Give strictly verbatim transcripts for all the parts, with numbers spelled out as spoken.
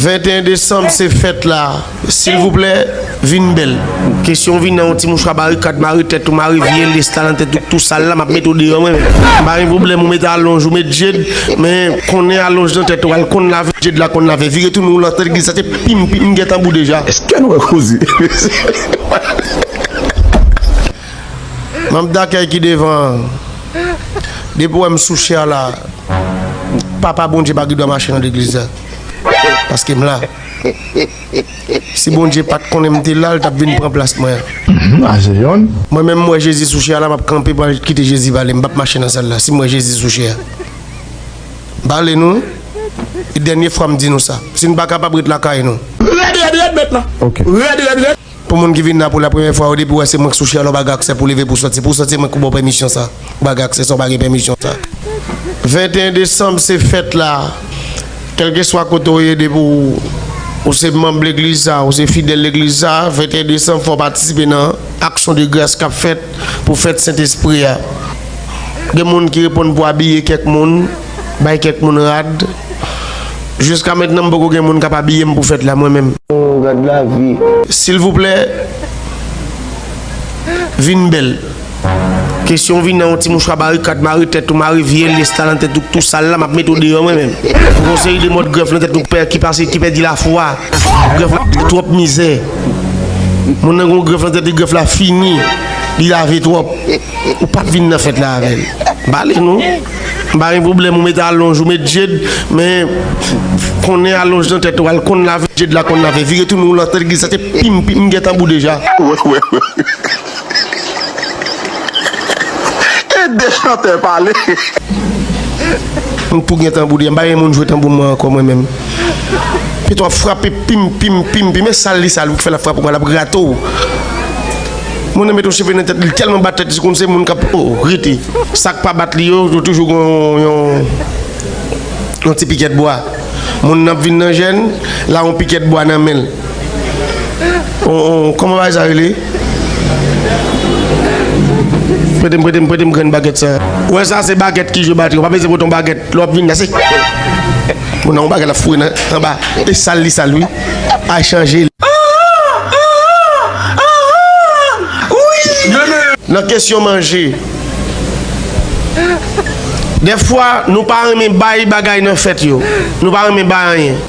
Venteyen desanm, se fèt la. Silvouplè, vin bèl. Kesyon vin nan yon ti mouchwa barikad, mare tèt ou, mare vye lès la nan tèt ou, tou sal la, m ap mete w deyò mwen menm. M pa gen pwoblèm, ou mete alonj, ou mete djed, men konnen alonj nan tèt ou, al konn lave djed la, konn lave. Vire tounen w nan tèt legliz sa, se pim, pim, m gen tanbou deja. Èske nou wè koze? M ap dakèy ki devan an. Depi w wè m sou chè la, Papa Bondye pa gen dwa mache nan legliz la. Paske m la. Si Bondye pa t konnen m te la, l t ap vin pran plas mwen an. Mhm, a se yonn. Mwen menm, m wè Jezi sou chè a la, m ap kanpe pou al kite Jezi pale. M p ap mache nan sal la. Si m wè Jezi sou chè a. M pale nou. E dènye fwa m di nou sa. Si n pa kapab ret lakay nou. Rèd, rèd, rèd, mèt la. Ok. Rèd, rèd, rèd. Pou moun ki vin la pou la premyè fwa yo, depi w wè se mwen k sou chè a, ou pa gen aksè pou leve pou sòti. Pou sòti, mwen k ba w pèmisyon sa. Ou pa gen aksè sa, ou pa gen pèmisyon sa. Venteyen desanm, se fèt la. Kèlkeswa kote w ye, depi w, ou se manm legliz sa, ou se fidèl legliz sa, venteyen desanm, fò w patisipe nan aksyon de gras k ap fèt pou fèt Sentespri a. Gen moun ki reponn pou abiye kèk moun, bay kèk moun rad. Jiska mentnan, m poko gen moun k ap abiye m pou fèt la, mwen menm. Oh, gad lavi. Silvouplè, vin bèl. Kesyon vin nan yon ti mouchwa barikad, mare tèt ou, mare vye lès la nan tèt ou, tou sal la, m ap mete w deyò mwen menm. Ou gon seri de mòd grèf nan tèt ou ki pè-, ki pase, ki pèdi lafwa. Grèf la twòp mizè. Moun nan gon grèf nan tèt li, grèf la fini. Li lave twòp. Ou p ap vin nan fèt la avè l. M pale nou. M pa gen pwoblèm, ou mete alonj, ou mete djed, men konnen alonj nan tèt ou, al konn lave djed la, konn lave. Vire tounen w nan tèt legliz sa, se pim, pim, m gen tanbou deja. Wè, wè, wè. E de chantè pale. M tou gen tanbou deja, m pa gen moun jwe tanbou mwen ankò mwen menm. Pito ap frape pim, pim, pim, pim, e sal li sal wi k fè l ap frape w, l ap grate w. Moun nan mete yon cheve nan tèt li, li tèlman bat tèt li, se konn se moun k ap, oh, rete. Sa k pa bat li yo, yo toujou gon yon, yon ti pikèt bwa. Moun nan ap vin nan jèn, la yon pikèt bwa nan men l. On, on, kòman bagay sa rele? Prete m, prete m, prete m grenn bagèt sa. Ou wè sa, se bagèt ki jwe batri. Ou pa bezwen pote yon bagèt. Lè w ap vin la, se moun nan yon bagèt l ap foure nan, anba. E sal li sal, wi. Ay chanje. Nan kesyon manje, dèfwa, nou pa renmen bay bagay nan fèt yo. Nou pa renmen bay anyen.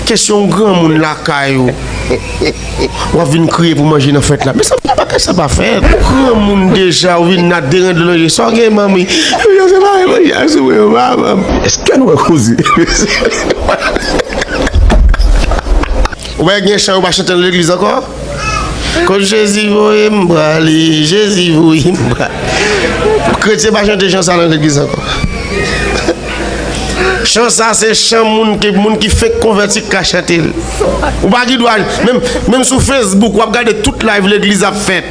Kesyon granmoun lakay ou. W ap vin kriye pou manje nan fèt la. Men sa, bagay sa pa fèt. Ou granmoun deja, ou vin nan deranj de manje. Sa w gen, manmi? Yo se pa manje a sou mwen, manman. Èske nou wè koze? Ou wè gen chan yo pa chante nan legliz ankò? Kot Jezi voye m prale, Jezi voye m prale. Kretyen pa chante chan sa nan legliz ankò. Chan sa se chan moun ki, moun ki fenk konvèti k ka chante l. Ou pa gen dwa, menm, menm sou Facebook, w ap gade tout live legliz ap fèt.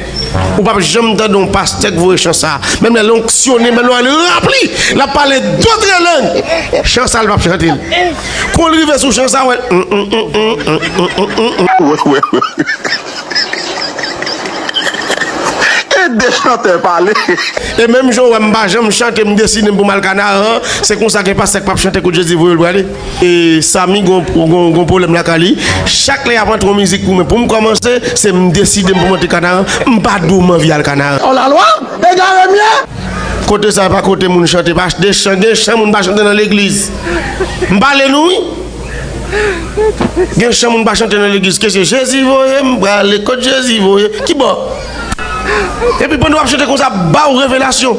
Ou p ap janm tande yon pastè k voye chan sa. Menm lè l onksyone, menm lè l ranpli, l ap pale dòt lang. Chan sa l p ap chante l. Kon l rive sou chan sa, w wè l. Wè, wè, wè. E de chantè pale. E menm jan w wè m pa janm chante, m deside m pou m al Kanaran, se konsa gen pastè k p ap chante kot Jezi voye l prale. E Samy gon, gon, gon pwoblèm lakay li. Chak lè y ap antre yon mizik pou mwen, pou m kòmanse, se m deside m pou m antre Kanaran. M pa di w m anvi al Kanaran. Oh la lwa, egare m ye. Kote sa pa kote moun chante, pa de chan, gen chan moun pa chante nan legliz. M pale nou wi. Gen chan moun pa chante nan legliz, ke se Jezi voye m prale, kot Jezi voye, ki bò? Epi pandan w ap chante konsa, ba w revelasyon.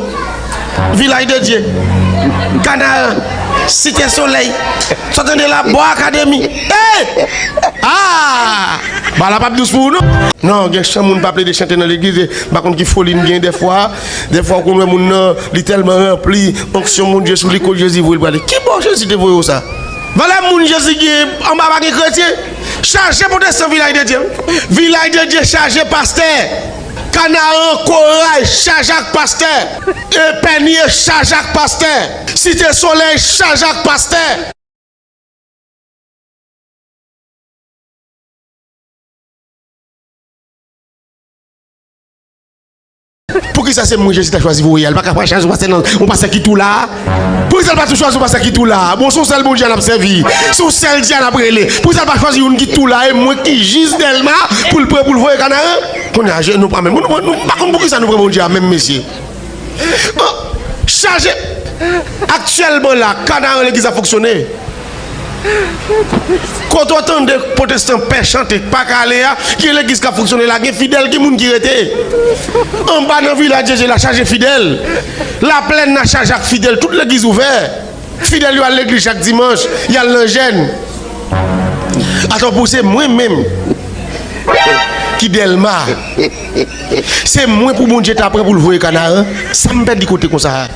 Vilaj de Dye, Kanaran, Site Solèy, sa w tande la, Bò Akademi. Hey! Ah! Ba la p ap dous pou ou non. Non, gen chan moun pa plede chante nan legliz, e m pa konn ki foli n gen dèfwa. Dèfwa ou konn wè moun nan, li tèlman ranpli, onksyon Bondye sou li, kot Jezi voye l prale. Ki bò Jezi te voye w sa? Valè moun Jezi gen anba pa gen kretyen. Chaje pwotestan Vilaj de Dye. Vilaj de Dye chaje pastè. Kanaran koray chaje ak pastè. E Pènye chaje ak pastè. Site Solèy chaje ak pastè. Poukisa se mwen Jezi ta chwazi voye a? Li pa ka pran chaje yon pastè nan, yon pastè ki tou la a? Poukisa l pa tou chwazi yon pastè ki tou la a? Bon, se yon sèl Bondye a n ap sèvi. Se yon sèl Dye a n ap rele. Poukisa l pa chwazi youn ki tou la a? E mwen ki jis Dèlma pou l pran pou l voye Kanaran? Kounye a, je, nou pa menm. Nou, nou, nou pa konn poukisa nou pran Bondye a menm, mesye. Bon, chaje. Aktyèlman la, Kanaran legliz ap fonksyone. Kote w tande pwotestan pè chante k pa ka ale a, gen legliz k ap fonksyone la, gen fidèl, gen moun ki rete. Anba nan Vilaj Jezi la chaje fidèl. Laplèn nan chaje ak fidèl, tout legliz ouvè. Fidèl yo al legliz chak dimanch, y al nan jèn. Atò pou se mwen menm ki Dèlma. Se mwen pou Bondye ta pran pou l voye Kanaran. Sa m pèdi kote konsa a?